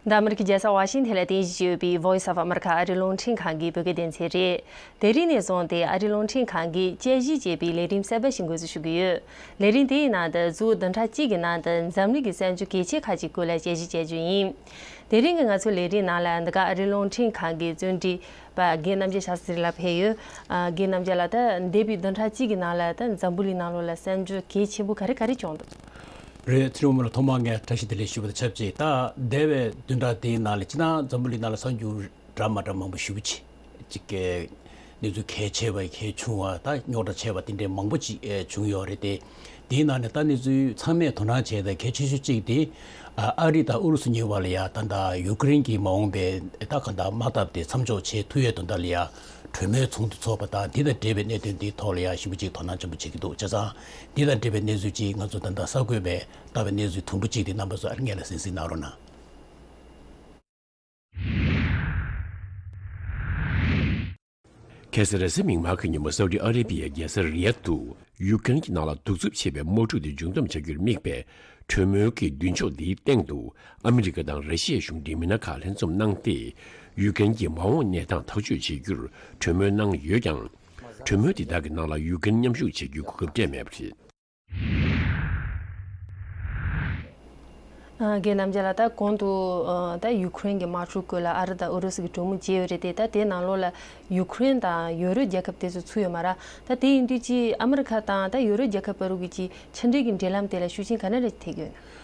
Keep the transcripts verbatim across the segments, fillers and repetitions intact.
འདི་ཨ་མི་རི་ཀའི་རྒྱལ་ས་ཝ་ཤིང་ཐན་ལ་རྟེན་གཞི་བྱས་ཡོད་པའི་Voice of America ཨ་རིའི་རླུང་འཕྲིན་ཁང་གི་བོད་སྐད་སྡེ་ཚན་རེད། དེ་རིང་ནས་བཟུང་སྟེ་ཨ་རིའི་རླུང་འཕྲིན་ཁང་གིས་དཔྱད་ཞིབ་བྱས་པའི་ལས་རིམ་གསར་པ་ཞིག་འགོ་འཛུགས་ཞུ་གི་ཡོད། ལས་རིམ་དེའི་ནང་དུ་ཟུར་བདུན་ཕྲག་གཅིག་གི་ནང་དུ་འཛམ་གླིང་གི་གསར་འགྱུར་གལ་ཆེ་ཁག་ཅིག་སྐོར་ལ་དཔྱད་ཞིབ་བྱ་རྒྱུ་ཡིན། དེ་རིང་གི་ང་ཚོའི་ལས་རིམ་ནང་ལ་འདི་ག་ཨ་རིའི་རླུང་འཕྲིན་ཁང་གི་བརྩོན་འགྲུས་པ་རྒན་རྣམ་རྒྱལ་ཤཱ་སྟྲི་ལགས་ཕེབས་ཡོད། ཨ། རྒན་རྣམ་རྒྱལ་ལགས། ད་འདས་པའི་བདུན་ཕྲག་གཅིག་གི་ནང་ལ་ད་འཛམ་བུ་གླིང་ནང་ལོགས་ལ་གསར་འགྱུར་གལ་ཆེན་པོ་ག་རེ་ག་རེ་བྱུང་འདུག་རེད། ཚེ་རིང་མོ་ལགས། ཐོག་མར་ངས་བཀྲ་ཤིས་བདེ་ལེགས་ཞུ་བ་དང་ཆབས་ཅིག་ད་འདས་པའི་བདུན་ཕྲག་དེའི་ནང་ལ་སྤྱིར་བཏང་འཛམ་བུ་གླིང་ནང་ལ་གསར་འགྱུར་འདྲ་མ་འདྲ་མང་པོ་ཞེ་པོ་ཅིག་ཅིག་གི་གནས་ཚུལ་གལ་ཆེ་བ་གལ་ཆུང་བ་ད་རྙོག་དྲ་ཆེ་བ་དེ་འདྲའི་མང་པོ་ཅིག་ཨེ་བྱུང་ཡོད་རེད་དེ། དེའི་ནང་ནས་ད་གནས་ཚུལ་ཚང་མས་དོ་སྣང་བྱས་ཏེ་གལ་ཆེ་ཤོས་གཅིག་དེ་ཨ་ཨ་རི་དང་ཨུ་རུ་སུ་གཉིས་བར་ལ་ཡ་ད་ད་ཡུ་ཀེ་རེན་གྱི་མ་འོངས་པའི་ད་ག་ད་དམག་འཐབ་དེ་མཚམས་འཇོག་བྱེད་ཐུབ་ཡས་དོན་དག་ལ་ཡ་གྲོས་མོལ་ཚོགས་འདུ་ཚོགས་པ་དང་འདི་དང་འབྲེལ་བའི་གནད་དོན་འདིའི་ཐོག་ལ་ཡ་ཞེ་པོ་ཅིག་དོ་སྣང་ཆེན་པོ་བྱེད་ཀྱི་འདུག་བྱས་ཙང་འདི་དང་འབྲེལ་བའི་གནས་ཚུལ་ཅིག་ང་ཚོ་ད་ད་གསར་འགོད་པས་བཏབ་པའི་གནས་ཚུལ་དུམ་བུ་གཅིག་དེ་རྣམ་པ་ཚོ་ཨ་ནི་སྔོན་ལ་གསན་གཟིགས་གནང་རོགས་གནང་། ཁ་སང་རེས་གཟའ་མིག་དམར་གྱི་ཉིན་མོ་སའུ་ཏི་ཨ་རེ་བྷི་ཡའི་རྒྱལ་ས་རི་ཡཱད་དུ་ཡུཀ་རེན་གྱི་ནང་ལ་གདུག་རྩུབ་ཆེ་བའི་དམག་འཁྲུག་དེ་མཇུག་བསྡོམས་བྱ་རྒྱུར་དམིགས་པའི་གྲོས་མོལ་གྱི་མདུན་ལྕོག་འདིའི་སྟེང་དུ་ཨ་མི་རི་ཀ་དང་ར་ཤི་ཡའི་གཞུང་འབྲེལ་མི་སྣ་ཁག་ལྷན་འཛོམས་གནང་སྟེ། ཡུཀ་རེན་གྱི་མ་འོངས་གནས་སྟངས་ཐག་གཅོད་བྱེད་རྒྱུར་གྲོས་མོལ་གནང་ཡོད་ཀྱང་། གྲོས་མོལ་དེ་དག་གི་ནང་ལ་ཡུཀ་རེན་མཉམ་ཞུགས་བྱེད་རྒྱུའི་གོ་སྐབས་སྤྲད་མེད་པ་རེད། ཨ། རྒན་རྣམ་རྒྱལ་ལགས། ད་གོང་དུ་ཨ་ད་ཡུ་ཀེ་རེན་གྱི་དམག་འཁྲུག་སྐོར་ལ་ཨ་རི་དང་ཨུ་རུ་སུ་གི་གྲོས་མོལ་བྱས་ཡོད་རེད་དེ། ད་དེའི་ནང་ལོགས་ལ་ཡུ་ཀེ་རེན་དང་ཡུ་རོབ་རྒྱལ་ཁབ་དེ་ཚོ་ཚུད་ཡོད་མ་རེད། ད་དེ་ཡིན་དུས་ཀྱི་ཨ་མི་རི་ཁ་དང་ད་ཡུ་རོབ་རྒྱལ་ཁབ་བར་དུ་གི་ཅིག་ཕྱི་འབྲེལ་གྱི་འབྲེལ་ལམ་དེ་ལ་ཤུགས་རྐྱེན་ག་འདྲ་རེ་ཐེབས་ཀྱི་ཡོད་ན།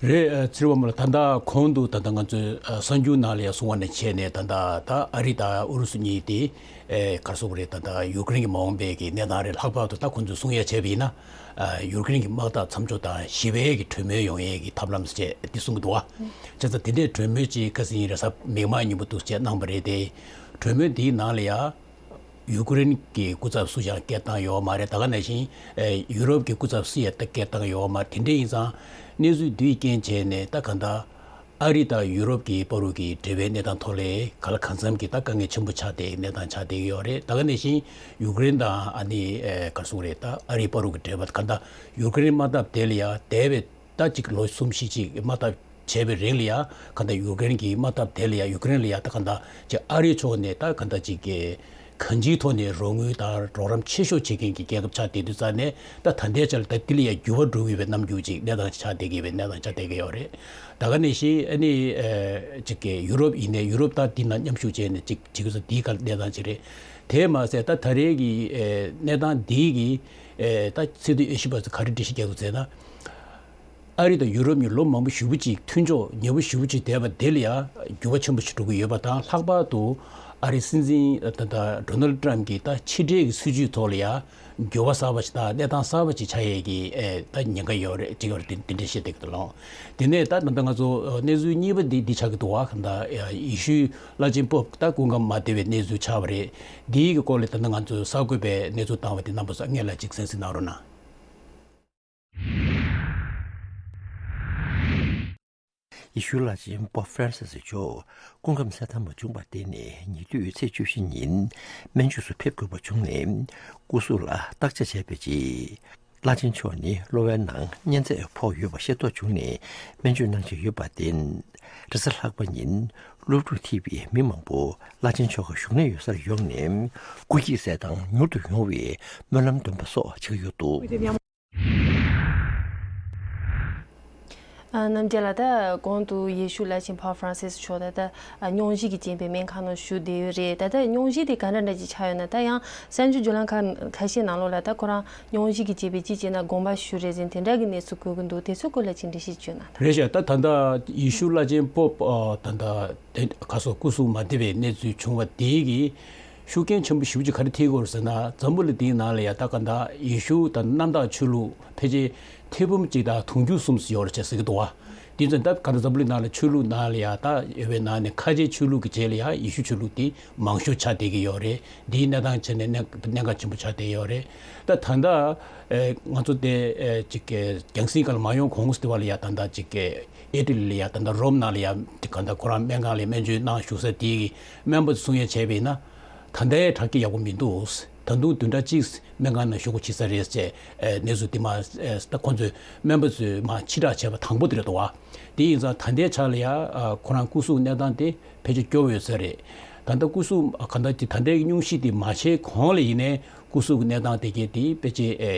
རེད། ཨ། ཚེ་རིང་མོ་ལགས། ད་ལྟ་གོང་དུ་ད་ལྟ་ང་ཚོས་ཨ་གསར་འགྱུར་ནང་ལ་ཡང་གསུངས་པ་ནང་བྱས་ནས་ད་ལྟ་ད་ཨ་རི་དང་ཨུ་རུ་སུ་གཉིས་དེ་ཨེ་ག་རེ་ཟེར་དགོས་རེད། ད་ལྟ་ཡུ་ཀེ་རེན་གྱི་མ་འོངས་པའི་གི་གནས་སྟངས་རེད། ལྷག་པར་དུ་ད་ཁོང་ཚོས་གསུང་ཡ་བྱས་པ་ཡིན་ན། ཨ། ཡུ་ཀེ་རེན་གྱི་དམག་འཐབ་མཚམས་འཇོག་དང་ཞི་བའི་གི་གྲོས་མོལ་ཡོང་ཡས་ཀྱི་ཐབས་ལམ་ཟེར་བྱས་འདི་གསུང་གི་འདུག་བ། བྱས་ཙང་དེ་འདྲའི་གྲོས་མོལ་ཅིག་ཁ་སང་རེས་གཟའ་མིག་དམར་ཉིན་མོ་འདུག་བྱས་གནང་བ་རེད་དེ། གྲོས་མོལ་འདིའི་ནང་ལ་ཡ་ཡུ་ཀེ་རེན་གྱི་སྐུ་ཚབ་སུ་ཡང་སྐད་བཏང་ཡོད་མ་རེད། ད་ག་ནང་བཞིན་ཨེ་ཡུ་རོབ་ཀྱི་སྐུ་ཚབ་སུ་ཡང་ད་སྐད་བཏང་ཡོད་མ་རེད། དེ་འདྲ་ཡིན་ཙང་གནས་ཚུལ་འདིའི་རྐྱེན་བྱས་ནས་ད་ག་ད་ཨ་རི་དང་ཡུ་རོབ་ཀྱི་བར་དུ་གི་འབྲེལ་བའི་གནས་སྟངས་ཐོག་ལ་ག་ལ་གང་འཚམ་གྱི་ད་དཀའ་ངལ་ཆེན་པོ་ཆགས་བསྡད་གནས་སྟངས་ཆགས་བསྡད་ཀྱི་ཡོད་རེད། ད་ག་ནང་བཞིན་ཡུ་ཀེ་རེན་དང་ཨ་ནི་ཨེ་ག་རེ་ཟེར་དགོས་རེད། ད་ཨ་རིའི་བར་དུ་གི་འབྲེལ་བ་ག་ད་ཡུ་ཀེ་རེན་དམག་འཐབ་དེ་ལ་ཡ་འདས་པའི་ད་ཅིག་ལོ་གསུམ་བཞི་ཅིག་དམག་འཐབ་བྱས་པའི་རིང་ལ་ཡ་ག་ད་ཡུ་ཀེ་རེན་གྱི་དམག་འཐབ་དེ་ལ་ཡ་ཡུ་ཀེ་རེན་ལ་ཡ་ད་ག་ད་ཅིག་ཨ་རིའི་ཕྱོགས་ནས་ད་ག་ད་ཅིག་གི་གང་ཅིའི་ཐོག་ནས་རོགས་དངུལ་དང་རོགས་རམ་ཆེ་ཤོས་བྱེད་མཁན་གྱི་རྒྱལ་ཁབ་ཆགས་བསྡད་དུས་ཙང་ནས། ད་ད་ལྟའི་ཆར་ད་དེ་ལ་ཡ་འགྱུར་བ་འགྲོ་གི་ཡོད་པའི་རྣམ་འགྱུར་ཅིག་གནས་སྟངས་ཆགས་བསྡད་ཀྱི་ཡོད་པའི་གནས་སྟངས་ཆགས་བསྡད་ཀྱི་ཡོད་རེད། ད་ག་ནང་བཞིན་ཨ་ནི་ཨེ་ཅིག་གི་ཡུ་རོབ་ཡིན་ནའི་ཡུ་རོབ་ད་འདི་ནང་མཉམ་ཞུགས་བྱས་ནས་ཅིག་བྱེད་དགོས་ས་འདིའི་སྐབས་གནས་སྟངས་ཅིག་རེད། དེས་མ་ཟད་ད་ད་རེས་ཀྱི་ཨེ་གནས་སྟངས་འདིའི་གི་ཨེ་ད་སི་ཏུ་ཨེ་ཤི་པ་ཚོ་ག་རེ་འགྲེལ་བཤད་རྒྱག་དགོས་ཟེར་ན། ཨ་རི་དང་ཡུ་རོབ་གཉིས་ལོ་མང་པོ་ཞེ་པོ་ཅིག་མཐུན་ཕྱོགས་ཉེ་པོ་ཞེ་པོ་ཅིག་བསྡད་པ་དེ་ལ་ཡང་འགྱུར་བ་ཆེན་པོ་ཞིག་འགྲོ་གི་ཡོད་པ་དང་། ལྷག་པར་དུ་ཨ་རིའི་སྲིད་འཛིན་ད་ལྟ་ཌོ་ནལ་ཊམ་གྱི་ད་ཕྱི་འབྲེལ་གྱི་སྲིད་བྱུས་ཐོག་ལ་ཡང་འགྱུར་བ་གསར་པ་ཞིག་དང་གནས་སྟངས་གསར་པ་ཅིག་ཆགས་ཡས་ཀྱི་ཨེ་ད་ཉེན་ཁ་ཡོད་རེད་ཅིག་ཡོད་རེད། དེ་འདྲ་བཤད་བསྡད་ཀྱི་འདུག་ལགས། དེ་ནས་ད་ད་ལྟ་ང་ཚོ་གནས་ཚུལ་གཉིས་པ་འདི་འདི་ཆགས་ཀྱི་འདུག་བ། ད་ཡེ་ཤུའི་བླ་ཆེན་པོབ་ད་སྐུ་ཁམས་མ་བདེ་བའི་གནས་ཚུལ་ཆགས་པ་རེད། འདིའི་གི་སྐོར་ལ་ད་ལྟ་ང་ཚོས་གསར་འགོད་པས་གནས་ཚུལ་བཏང་བ་དེ་རྣམ་པ་ཚོ་སྔོན་ལ་ཅིག་གསན་གཟིགས་གནང་རོགས་གནང་། ཡེ་ཤུའི་བླ་ཆེན་པོབ་ཧྥ་རན་སིས་མཆོག་སྐུ་ཁམས་གསལ་ཐང་མ་བྱུང་བར་བརྟེན་ནས། ཉེ་དུས་ཚེས་བཅུ་བཞི་ཉིན་སྨན་བཅོས་སུ་ཕེབས་དགོས་པ་བྱུང་ནས། སྐུ་གཟུགས་ལ་བརྟག་དཔྱད་བྱས་པའི་རྗེས། བླ་ཆེན་མཆོག་ནི་གློ་བའི་ནང་གཉན་ཚད་ཕོག་ཡོད་པ་ཤེས་རྟོགས་བྱུང་ནས། སྨན་བཅོས་གནང་བཞིན་ཡོད་པར་བརྟེན། རེས་གཟའ་ལྷག་པ་ཉིན་སློབ་ཕྲུག་ཐེ་བའི་མི་མང་པོ་བླ་ཆེན་མཆོག་གི་བཞུགས་གནས་ཡོད་སར་ཡོང་ནས། སྐུ་སྐྱིད་གསལ་ཐང་མྱུར་དུ་ཡོང་བའི་སྨོན་ལམ་འདོན་པ་སོགས་བྱེད་ཀྱི་ཡོད་འདུག། ཨ། རྣམ་རྒྱལ་ལགས། ད་གོང་དུ་ཡེ་ཤུ་བླ་ཆེན་པོབ་ཧྥ་རན་སིས་མཆོག་ད་ལྟ་ཨ་སྙུང་གཞི་གིས་བཅིངས་པའི་སྨན་ཁང་ནང་བཞུགས་བསྡད་ཡོད་རེད། ད་ལྟ་སྙུང་གཞི་དེ་ག་འདྲ་འདྲ་ཅིག་ཆགས་ཡོད་ན། ད་ཡང་གསར་འགྱུར་བརྒྱུད་ལམ་ཁག་ཁ་ཤས་ནང་ལོགས་ལ་ད་ཁོ་རང་སྙུང་གཞི་གིས་བཅིངས་པའི་ཅི་བྱས་ན་དགོངས་པ་ཞུ་རེད་ཟེར་དེ་འདྲ་གི་གནས་ཚུལ་གོ་གི་འདུག། དེ་ཚོའི་སྐོར་ལ་ཅིག་འགྲེལ་བཤད་བྱོས་གནང་དང་། རེད་ཤག། ད་ད་ལྟ་ཡེ་ཤུ་བླ་ཆེན་པོབ་ཨ་ད་ལྟ་དེ་ག་སོ་སྐུ་གཟུགས་མ་བདེ་བའི་གནས་ཚུལ་བྱུང་བ་དེ་གིས་ཤུགས་རྐྱེན་ཆེན་པོ་ཞེ་པོ་ཅིག་ག་རེ་ཐེབས་ཀྱི་ཡོད་རེད་ཟེར་ན། འཛམ་བུ་གླིང་འདིའི་ནང་ལ་ཡ་ད་ག་ད་ཡེ་ཤུ་དང་གནམ་བདག་ཆོས་ལུགས་ཕལ་ཆེར་ཐེར་འབུམ་གཅིག་དང་དུང་ཕྱུར་གསུམ་ཙམ་ཡོད་རེད་ཅེས་ཟེར་གྱི་འདུག་བ། དེ་ཚོ་ད་ག་ད་འཛམ་བུ་གླིང་ནང་ལ་ཆོས་ལུགས་ནང་ལ་ཡ་ད་ཡོད་པའི་ནང་ནས་ཁ་ཆེའི་ཆོས་ལུགས་ཀྱི་རྗེས་ལ་ཡ་ཡེ་ཤུ་ཆོས་ལུགས་དེ་མང་ཤོས་ཆགས་བསྡད་ཀྱི་ཡོད་རེད། འདིའི་གནས་སྟངས་བྱས་ནས་གནད་གནད་འགག་ཆེན་པོ་ཆགས་བསྡད་ཡོད་རེད། ད་ད་ལྟ་ཨེ་ང་ཚོ་དེ་ཨེ་ཅིག་གི་རྒྱང་སྲིང་སྒང་ལ་མ་ཡོང་གོང་དེ་བ་ལ་ཡ་ད་ད་ཅིག་གི་ཨི་ཊ་ལི་ལ་ཡ་ད་ད་རོམ་ནང་ལ་ཡ་དེ་ག་ད་ཁོ་རང་སྨན་ཁང་ལ་སྨན་བཅོས་གནང་བཞུགས་ས་དེའི་སྨན་པ་ཚོ་གསུང་ཡ་བྱས་པ་ཡིན་ན། ད་ལྟའི་དྲག་སྐྱེད་ཡག་པོ་མི་འདུག། ད་དུང་བདུན་ཕྲག་གཅིག་སྨན་ཁང་ནང་བཞུགས་དགོས་ཆགས་ས་རེད་ཅེས་ཨེ་གནས་ཚུལ་དེ་མ་ཨེ་ད་ཁོང་ཚོས་སྨན་པ་ཚོས་མ་ཕྱིར་བསྒྲགས་བྱས་པ་དང་པོ་དེ་རེད་འདུག་བ། དེ་ཡིན་ཙང་ད་ལྟའི་ཆ་ལ་ཡ་ཁོ་རང་སྐུ་གཟུགས་གནས་སྟངས་དེ་ཕལ་ཆེར་སྐྱོ་བོ་ཡོད་ས་རེད། ད་ལྟ་སྐུ་གཟུགས་ག་འདྲ་དེ་ད་ལྟའི་སྙུང་གཞི་དེ་མ་བྱས་གོང་ལ་ཡིན་ནའི་སྐུ་གཟུགས་གནས་སྟངས་དེ་གས་དེ་ཕལ་ཆེར་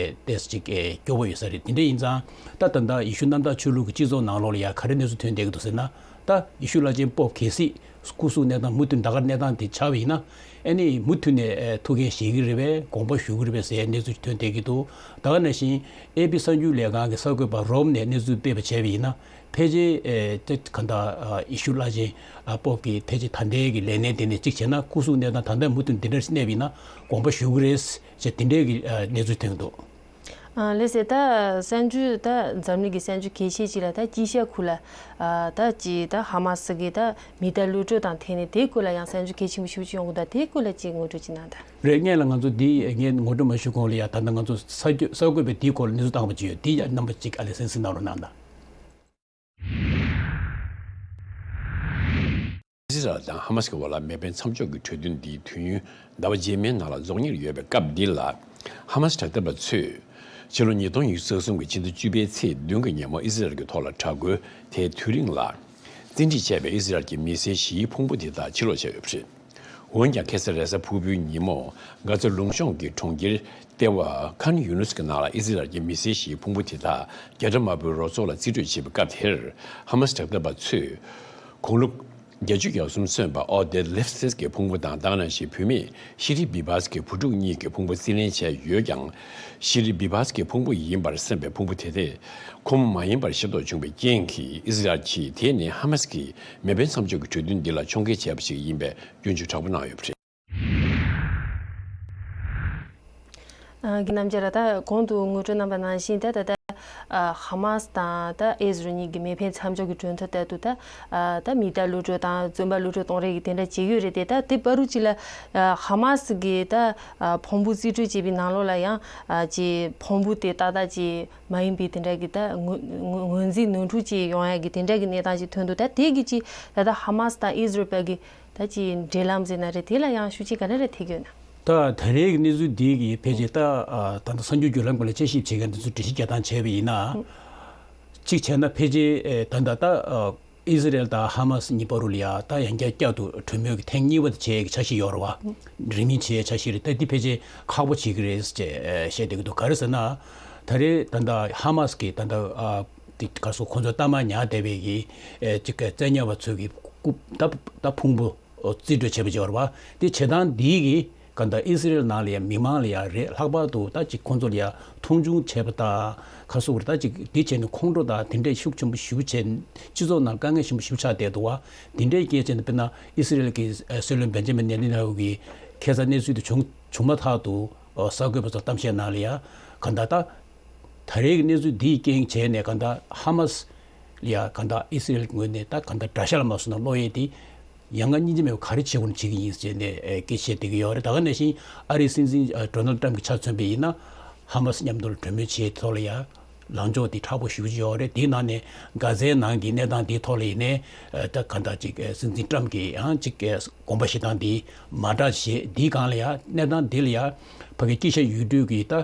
ཏོག་ཙམ་ཅིག་སྐྱོ་བོ་ཡོད་ས་རེད། དེ་འདྲ་ཡིན་ཙང་ད་ད་ལྟ་ཡེ་ཤུ་གནམ་བདག་ཆོས་ལུགས་ཀྱི་སྤྱི་ཚོགས་ནང་ལོགས་ལ་ཡ་ག་རེ་གནས་ཚུལ་ཐོན་བསྡད་ཀྱི་འདུག་ཟེར་ན། ད་ཡེ་ཤུ་བླ་ཆེན་པོབ་གལ་སྲིད་སྐུ་གཟུགས་གནས་སྟངས་མུ་མཐུད་ད་ག་གནས་སྟངས་དེ་ཆགས་པ་ཡིན་ན། ཨ་ནི་མུ་མཐུད་ནས་ཨེ་ཐུགས་འགན་བཞེས་ཀྱི་རེད་པས། དགོངས་པ་ཞུ་གི་རེད་པས་ཟེར་གནས་ཚུལ་ཐོན་བསྡད་ཀྱི་འདུག་ད་ག་ནང་བཞིན་ཨེ་པི་གསར་འགྱུར་ལས་ཁང་གི་གསར་འགོད་པ་རོམ་ནས་གནས་ཚུལ་སྤེལ་བ་བྱས་པ་ཡིན་ན། ཕལ་ཆེར་ཨེ་ཏེ་ག་འདྲ་ཨ་ཡེ་ཤུ་བླ་ཆེན་ཨ་པོབ་ཀྱིས་ཕལ་ཆེར་ད་ལྟའི་གི་ལས་གནས་དེ་ནས་གཅིག་བྱས་ན་སྐུ་གཟུགས་གནས་སྟངས་ད་ལྟ་མུ་མཐུད་འདི་འདྲ་གནས་པ་ཡིན་ན་དགོངས་པ་ཞུ་གི་རེད་ཅེས་དེ་འདྲའི་གི་ཨ་གནས་ཚུལ་ཐོན་འདུག་ཨ་ལགས་སེ། ད་གསར་འགྱུར་ད་འཛམ་གླིང་གི་གསར་འགྱུར་གལ་ཆེ་ཅིག་ལ་ད་དཀྱིལ་ཤར་ཁུལ་ལ་ཨ་ད་ཅི་ད་ཧ་མ་སི་གི་ད་མི་གཏའ་གློད་གྲོལ་དང་འཐེན་ནས་དེའི་སྐོར་ལ་ཡང་གསར་འགྱུར་གལ་ཆེན་པོ་ཞེ་པོ་ཅིག་ཡོང་གི་འདུག་དེའི་སྐོར་ལ་ཅིག་ངོ་སྤྲོད་ཅིག་གནང་དང་། རེད། སྔོན་ལ་ང་ཚོ་འདི་ངས་ངོ་སྤྲོད་མ་ཞུས་གོང་ལ་ཡ་ད་ལྟ་ང་ཚོ་གསར་འགྱུར་གསར་འགོད་པས་དེའི་སྐོར་ལ་གནས་ཚུལ་བཏང་བ་ཅིག་ཡོད། དེ་ཡང་རྣམ་པ་ཅིག་ཨ་ལས་གསན་གཟིགས་གནང་རོགས་གནང་དང་། ཨི་ཟི་རལ་དང་ཧ་མ་སི་གི་བར་ལ་མེ་འཕེན་མཚམས་འཇོག་གི་གྲོས་མཐུན་འདིའི་དུས་ཡུན་ཟླ་བ་རྗེས་མའི་ནང་ལ་རྫོགས་ཉེར་ཡོད་པའི་སྐབས་འདི་ལ། ཧ་མ་སི་དྲག་འཐབ་པ་ཚོས་ཕྱི་ལོ་ཉིས་སྟོང་ཉི་ཤུ་རྩ་གསུམ་གྱི་ཕྱི་ཟླ་བཅུ་པའི་ཚེས་བདུན་གྱི་ཉིན་མོ་ཨི་ཟི་རལ་གྱི་ཐོག་ལ་དྲག་རྒོལ་དེའི་དུས་རིང་ལ། བཙན་ཁྲིད་བྱས་པའི་ཨི་ཟི་རལ་གྱི་མི་སེར་བཞིའི་ཕུང་པོ་དེ་དག་ཕྱིར་སློག་བྱས་ཡོད་པ་རེད། འོན་ཀྱང་ཁ་སང་རེས་གཟའ་ཕུར་བུའི་ཉིན་མོ་གྷ་ཛ་ལུང་གཤོང་གི་གྲོང་ཁྱེར་ལྟེ་བ་ཁཱན་ཡུ་ནུས་ཀྱི་ནང་ལ་ཨི་ཟི་རལ་གྱི་མི་སེར་བཞིའི་ཕུང་པོ་དེ་དག་རྒྱ་གྲམ་དམར་པོའི་རོགས་ཚོགས་ལ་རྩིས་སྤྲོད་བྱེད་པའི་སྐབས་དེར་ཧ་མ་སི་དྲག་འཐབ་པ་ཚོས་དགུང་ལོ་བརྒྱད་ཅུ་གྱ་གསུམ་སོན་པ་ཨོ་དེ་ལེབ་སིས་ཀྱི་ཕུང་པོ་དང་། ད་ག་ནང་བཞིན་བུད་མེད་ཤི་རི་བི་བྷ་སི་ཀྱི་བུ་ཕྲུག་གཉིས་ཀྱི་ཕུང་པོ་རྩིས་ལེན་བྱས་ཡོད་ཀྱང་། ཤི་རི་བི་བྷ་སི་ཀྱི་ཕུང་པོ་ཡིན་པར་སེམས་པའི་ཕུང་པོ་དེ་དེ་ཁོ་མོ་མ་ཡིན་པར་ཤེས་རྟོགས་བྱུང་བའི་རྐྱེན་གྱིས་ཨི་ཟི་རལ་གྱིས་དེ་ནི་ཧ་མ་སི་ཀྱིས་མེ་འཕེན་མཚམས་འཇོག་གི་གྲོས་མཐུན་འདི་ལ་ཕྱོགས་འགལ་བྱས་པ་ཞིག་ཡིན་པའི་སྐྱོན་བརྗོད་དྲག་པོ་གནང་ཡོད་པ་རེད། ཨ་རྒན་རྣམ་རྒྱལ་ལགས། ད་གོང་དུ་ངོ་སྤྲོད་གནང་པ་ནང་བཞིན་ད་ད་ལྟ་ཨ་ཧ་མ་སི་དང་ད་ཨི་ཟི་རལ་གཉིས་ཀྱི་མེ་འཕེན་མཚམས་འཇོག་གི་གྲོས་མཐུན་ལྟར་དུ་ད་ཨ་ད་མི་གཏའ་གློད་གྲོལ་དང་བཙོན་པ་གློད་གྲོལ་གཏོང་རེས་ཀྱི་དེ་འདྲ་བྱེད་ཀྱི་ཡོད་རེད་དེ། ད་དེ་བར་དུ་ཅིག་ལ་ཨ་ཧ་མ་སི་གི་ད་ཨ་ཕུང་པོ་རྩིས་སྤྲོད་བྱས་པའི་ནང་ལོགས་ལ་ཡང་ཨ་ཅིག་ཕུང་པོ་དེ་ཏག་ཏག་ཅིག་མ་ཡིན་པའི་དེ་འདྲ་གི་ད་ངོས་ངོས་ངོས་འཛིན་ནོར་འཁྲུལ་ཅིག་ཡོང་ཡ་གི་དེ་འདྲ་གི་གནས་སྟངས་ཅིག་ཐོན་འདུག་ད་དེ་གི་ཅིག་ད་ལྟ་ཧ་མ་སི་དང་ཨི་ཟི་རལ་བར་གི་ད་ཅིག་འབྲེལ་ལམ་ཟེར་ན་རེད། དེ་ལ་ཡང་ཤུགས་རྐྱེན་ག་འདྲ་རེ་ཐེབས་ཀྱི་ཡོད་ན། ད་ད་རེས་ཀྱི་གནས་ཚུལ་འདི་གིས་ཕལ་ཆེར་ད་ཨ་ད་ལྟ་གསར་འགྱུར་བརྒྱུད་ལམ་སྐོར་ལ་དཔྱད་ཞིབ་བྱེད་མཁན་དེ་ཚོས་འགྲེལ་བཤད་རྒྱག་སྟངས་བྱས་པ་ཡིན་ན། གཅིག་བྱས་ན་ཕལ་ཆེར་ཨེ་ད་ད་ལྟ་ཨ་ཨི་ཟི་རལ་དང་ཧ་མ་སི་གཉིས་བར་ལ་ཡ་ད་ཡང་བསྐྱར་བསྐྱར་དུ་གྲོས་མོལ་གྱི་ཐེངས་གཉིས་པ་དེ་བྱེད་ཡག་གི་འཆར་གཞི་ཡོད་རེད་བ། རིང་མིན་བྱེད་ཡག་འཆར་གཞི་རེད། ད་འདི་ཕལ་ཆེར་ཁག་པོ་བྱེད་ཀྱི་རེད་ཅེས་ཨེ་བཤད་བསྡད་ཀྱི་འདུག་ག་རེ་ཟེར་ན། ད་རེས་ད་ལྟ་ཧ་མ་སི་གིས་ད་ལྟ་ཨ་དེ་ག་སོ་ཁོང་ཚོ་གཏའ་མ་ཉར་བསྡད་པའི་གི་ཨེ་ཅིག་བཙན་ཉར་བ་ཚོའི་གི་རྐུབ་ད་ད་ཕུང་པོ། རྩིས་སྤྲོད་བྱས་པ་ཅིག་ཡོད་རེད་བ། དེ་བྱེད་སྟངས་འདིའི་གི་ག་འདྲ་ཨི་སི་རེལ་ནང་ལ་ཡང་མི་མང་ལ་ཡང་རེད། ལྷག་པར་དུ་ད་ཅིག་ཁོང་ཚོ་ལ་ཡང་མཐོང་ཆུང་བྱས་པ་དང་ཁ་སོ་རེད། ད་ཅིག་འདི་བྱས་ནས་ཁོང་ཁྲོ་དང་དེ་འདྲས་ཤུགས་ཆེན་པོ་ཞེ་པོ་བྱས། སྤྱི་ཚོགས་ནང་དཀའ་ངལ་ཆེན་པོ་ཞེ་པོ་ཆགས་བསྡད་འདུག་བ། འདི་འདྲས་རྐྱེན་བྱས་ནས་དཔེར་ན་ཨི་སི་རེལ་གྱི་སྲིད་བློན་བེན་ཇ་མིན་ནེ་ཐན་ཡ་ཧུ་གིས་ཁ་སང་གནས་ཚུལ་དེ་བྱུང་བྱུང་མ་ཐག་ཏུ་གསར་འགོད་པ་ཚོར་གཏམ་བཤད་ནང་ལ་ཡང་ག་འདྲ་ད། ད་རེས་ཀྱི་གནས་ཚུལ་འདིའི་རྐྱེན་བྱས་ནས་གང་ལྟར་ཧ་མ་སི་ལ་ཡ་གང་ལྟར་ཨི་སི་རེལ་ངོས་ནས་ད་གང་ལྟར་དགྲ་ཤ་ལ་མ་སོང་ན་བློ་གཡེང་དེ་ཡ་ང་སྙིང་རྗེ་མེད་པ་ག་རེ་བྱེད་དགོས་ན་བྱེད་ཀྱི་ཡིན་ཟེར་ནས་སྐད་ཆ་བཤད་བསྡད་ཀྱི་ཡོད་རེད། ད་ག་ནང་བཞིན་ཨ་རིའི་སྲིད་འཛིན་ཌོ་ནལ་ཊམ་གྱི་ཆ་མཚོན་པ་ཡིན་ན་ཧ་མ་སི་མཉམ་དུ་གྲོས་མོལ་བྱེད་ཐོག་ལ་ཡ་ལངས་ཕྱོགས་དེ་མཁྲེགས་པོ་ཞེ་པོ་ཅིག་ཡོད་རེད། དེའི་ནང་ནས་གྷ་ཛའི་ནང་གི་གནས་སྟངས་དེའི་ཐོག་ལ་ཡིན་ནའི་ད་གང་ལྟར་ཅིག་སྲིད་འཛིན་ཊམ་གྱིས་ཡང་ཅིག་དགོངས་པ་བཞེས་སྟངས་འདི་མ་འདྲ་བྱས། འདིའི་སྒང་ལ་ཡ་གནས་སྟངས་འདི་ལ་ཡ་ཕ་གི་དཀྱིལ་ཤར་ཡུལ་གྲུ་གི་ད་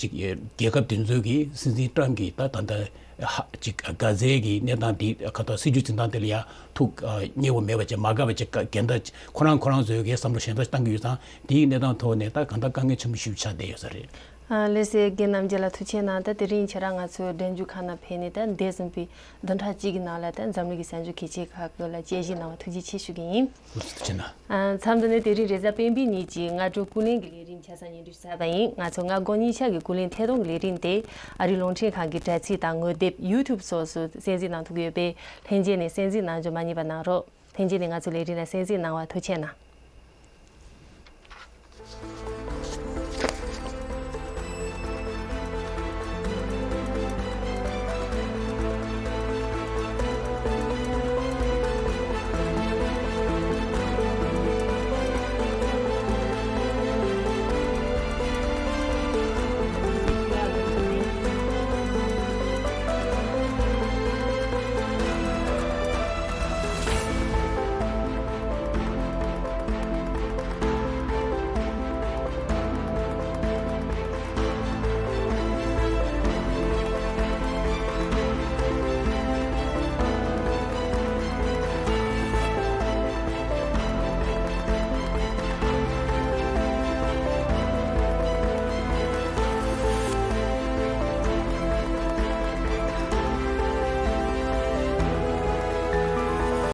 ཅིག་རྒྱལ་ཁབ་དེ་ཚོའི་གི་སྲིད་འཛིན་ཊམ་གྱིས་ད་ད་ལྟ་ཧ་ཅིག་གྷ་ཛའི་གི་གནས་སྟངས་འདི་ག་ད་སྲིད་ཇུས་འཛིན་སྟངས་དེ་ལ་ཡ་ཐུགས་མཉེས་པོ་མེད་པ་བྱས། མ་དགའ་བ་བྱས། འགལ་ཟླ་ཁོ་རང་ཁོ་རང་ཚོའི་གི་བསམ་བློ་གཞན་དག་བཏང་གི་ཡོད་ཙང་། འདིའི་གནས་སྟངས་ཐོག་ནས་ད་གང་ལྟར་དཀའ་ངལ་ཆེན་པོ་ཞེ་པོ་ཆགས་བསྡད་ཡོད་ས་རེད། ཨ་ལགས་སེ། རྒན་རྣམ་རྒྱལ་ལགས་ཐུགས་རྗེ་གནང་། ད་དེ་རིང་ཁྱེད་རང་ང་ཚོའི་འགྲན་བསྡུར་ཁང་ནང་ཕེབས་ནས་ད་འདས་ཟིན་པའི་བདུན་ཕྲག་གཅིག་གི་ནང་ལ་ད་འཛམ་གླིང་གི་གསར་འགྱུར་གལ་ཆེ་ཁག་ལ་དཔྱད་ཞིབ་གནང་བ་ཐུགས་རྗེ་ཆེ་ཞུ་གི་ཡིན། ཐུགས་རྗེ་གནང་། ཨ་མཚམས་འདི་ནས་དེ་རིང་རེས་གཟའ་སྤེན་པའི་ཉིན་གྱི་སྔ་དྲོ་ཀུན་གླེང་གི་ལས་རིམ་ཆ་ཚང་སྙན་སྒྲོན་ཞུ་ཚར་བ་ཡིན། ང་ཚོ་སྔ་དགོང་གཉིས་ཆ་གི་ཀུན་གླེང་ཐད་གཏོང་གི་ལས་རིམ་དེ་ཨ་རིའི་རླུང་འཕྲིན་ཁང་གི་དྲ་ཚིགས་དང་ངོ་དེབ་ཡུ་ཊུབ་སོགས་སུ་གསན་གཟིགས་གནང་ཐུབ་ཀྱི་ཡོད་པས། ལྷན་རྒྱས་ནས་གསན་གཟིགས་གནང་རྒྱུ་མ་བསྙེལ་བ་གནང་རོགས། ལྷན་རྒྱས་ནས་ང་ཚོའི་ལས་རིམ་ལ་གསན་གཟིགས་གནང་བར་ཐུགས་རྗེ་གནང་།